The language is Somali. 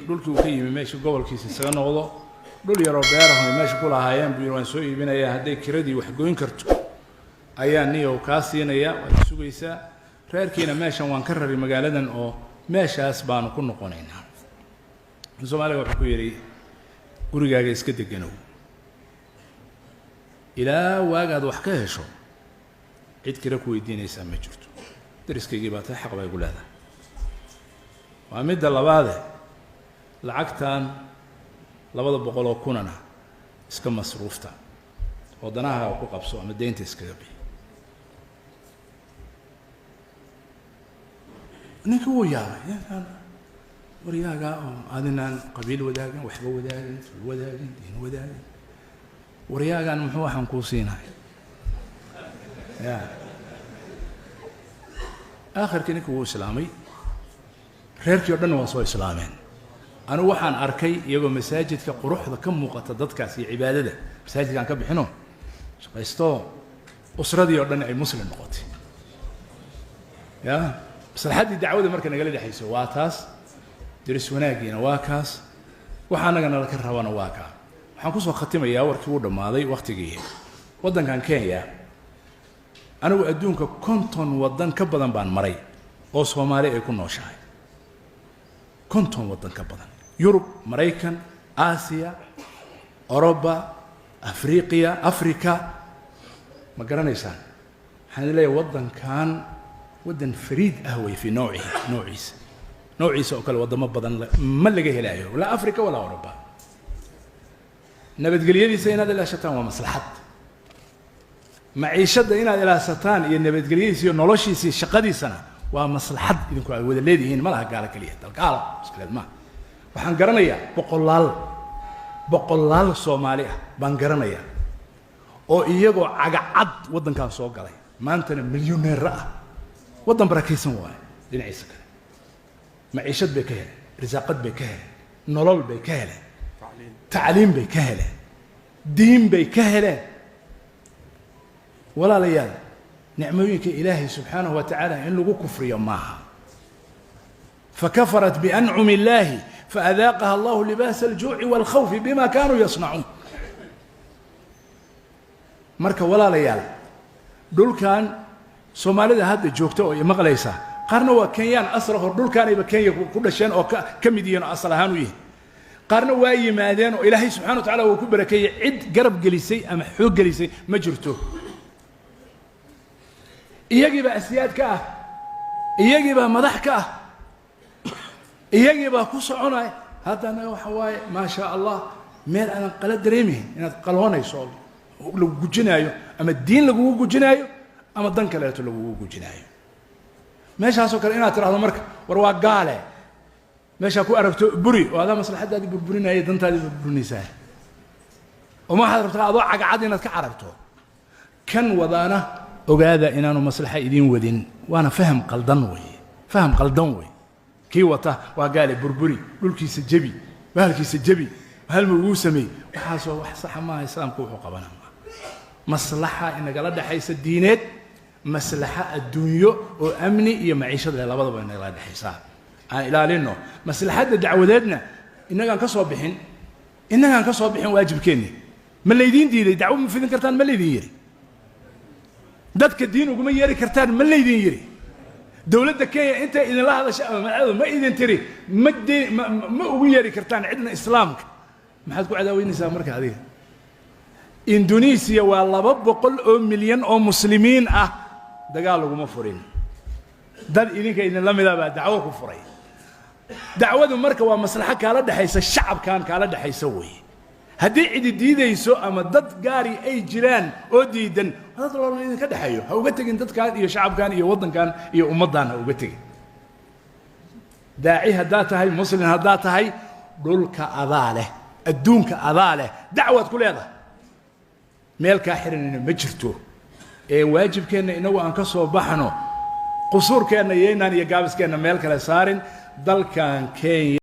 Dhulkii uu ka yimi meesha gobolkiisa isaga noqdo, dhul yaroo beeraho ay meesha ku lahaayeen buu yidhi, waan soo iibinayaa, hadday kiradii wax goyn karto ayaa niyow kaa siinaya, waad sugaysaa. Reerkiina meeshan waan ka rari magaaladan oo meeshaas baanu ku noqonaynaa. Soomaaliga wuxuu ku yidhi, gurigaaga iska deganow ilaa waagaad wax ka hesho, cid kira ku weydiinaysaa ma jirto, dariskaygii baa tahay, xaq baa igu leedahay. Waa midda labaade, lacagtan 200,000-na iska masruufta oo danahaaga ku qabso ama deynta iskaga bixi. Ninka wuu yaabay, ninkan waryaagaa oo adinaan qabiil wadaagin, waxba wadaagin, tul wadaagin, diin wadaagin, waryaagaan muxuu waxaan kuu siinaya ya. Aakhirkii ninka wuu islaamay, reerkii o dhanna waa soo islaameen. Anigu waxaan arkay iyagoo masaajidka quruxda ka muuqata dadkaas iyo cibaadada masaajidkaan ka bixino shaqaysto, usradii oo dhan ay muslim noqotay. Ya maslaxaddii dacwada marka nagala dhexayso waa taas, deris wanaaggiina waa kaas, waxa annaga nala ka rabana waa kaa. Waxaan kusoo khatimayaa, warkii uu dhammaaday wakhtigii. Waddankan Kenya, anigu adduunka 50 waddan ka badan baan maray oo Soomaali ay ku nooshahay, 50 waddan ka badan, Yurub, Maraykan, Aasiya, Oroba, Afriqiya, Africa, ma garanaysaan? Waxaan idin leeyahay, waddankan waddan fariid ah wey fii noocihi, noociisa, noociisa oo kale waddamo badan ma laga helaayo, walaa Africa walaa Oroba. Nabadgelyadiisa inaad ilaashataan waa maslaxad, maciishadda inaad ilaashataan iyo nabadgelyadiisa iyo noloshiisa iyo shaqadiisana waa maslaxad idinku aad wada leedihiin. Ma laha gaalo keliya, dalgaalo muskileed maaha. Waxaan garanayaa boqolaal boqolaal Soomaali ah baan garanayaa oo iyagoo cagacad waddankan soo galay, maantana milyuneero ah. Waddan barakaysan waayo dhinaciisa kale, maciishad bay ka heleen, risaaqad bay ka heleen, nolol bay ka heleen, tacliim bay ka heleen, diin bay ka heleen. Walaalayaal, nicmooyinka Ilaahay subxaanahu wa tacaala in lagu kufriyo maaha. Fakafarat biancumi illaahi faadaaqaha allahu libaasa aljuuci waalkhawfi bima kaanuu yasnacuun. Marka walaalayaal, dhulkan Soomaalida hadda joogta oo imaqlaysa, qaarna waa Kenyaan asal hor dhulkaanayba Kenya ku dhasheen oo ka mid yihiin oo asal ahaan u yihiin, qaarna waa yimaadeen oo Ilaahay subxana wa tacala uu ku barakeeyey, cid garab gelisay ama xoog gelisay ma jirto. Iyagiibaa asyaad ka ah, iyagiibaa madax ka ah, iyagiibaa ku soconaya. Hadda annaga waxa waaye, maa shaa Allah, meel aadan qala dareemayn inaad qaloonayso oo lagu gujinaayo, ama diin lagugu gujinaayo ama dan kaleeto lagugu gujinaayo. Meeshaasoo kale inaad tidhahdo marka, war waa gaale, meeshaa ku aragto buri, oo adaa maslaxaddaadii burburinaya, dantaadii burburinaysaa, oo ma waxaad rabtaa adoo cagacad inaad ka cararto. Kan wadaana ogaada inaanu maslaxa idiin wadin, waana faham qaldan weeye, faham qaldan wey. Kii wata waa gaale, burburi dhulkiisa, jebi bahalkiisa, jebi halma uguu sameey, waxaasoo wax saxa maaha. Islaamku wuxuu qabana maaha. Maslaxa inagala dhexaysa diineed, maslaxa adduunyo oo amni iyo maciishad leh, labadaba inagala dhexaysaa, aan ilaalino. Maslaxadda dacwadeedna innagaan ka soo bixin, innagaan ka soo bixin waajibkeenni. Ma laydiin diiday dacwo ma fidin kartaan? Ma laydin yidhi dadka diin uguma yeeri kartaan? Ma laydin yidhi dowladda Kenya intay idinla hadasha ama madaxdu ma idin tiri ma de ma ma ugu yeeri kartaan cidna islaamka? Maxaad ku cadaaweynaysaa marka adiga? Indonesiya waa 200 oo milyan oo muslimiin ah, dagaal laguma furin. Dad idinka idinla mida baa dacwo ku furay. Dacwadu marka waa maslaxo kaala dhexaysa shacabkan, kaala dhexaysa weeye. Haddii cidi diidayso ama dad gaari ay jiraan oo diidan, dad loola idinka dhexeeyo ha uga tegin dadkan iyo shacabkan iyo waddankan iyo ummaddan ha uga tegin. Daaci haddaad tahay, muslim haddaad tahay, dhulka adaa leh, adduunka adaa leh, dacwaad ku leedahay, meel kaa xiranina ma jirto. Ee waajibkeenna inagu aan ka soo baxno, qusuurkeenna yeynaan iyo gaabiskeenna meel kale saarin. Dalkan Kenya.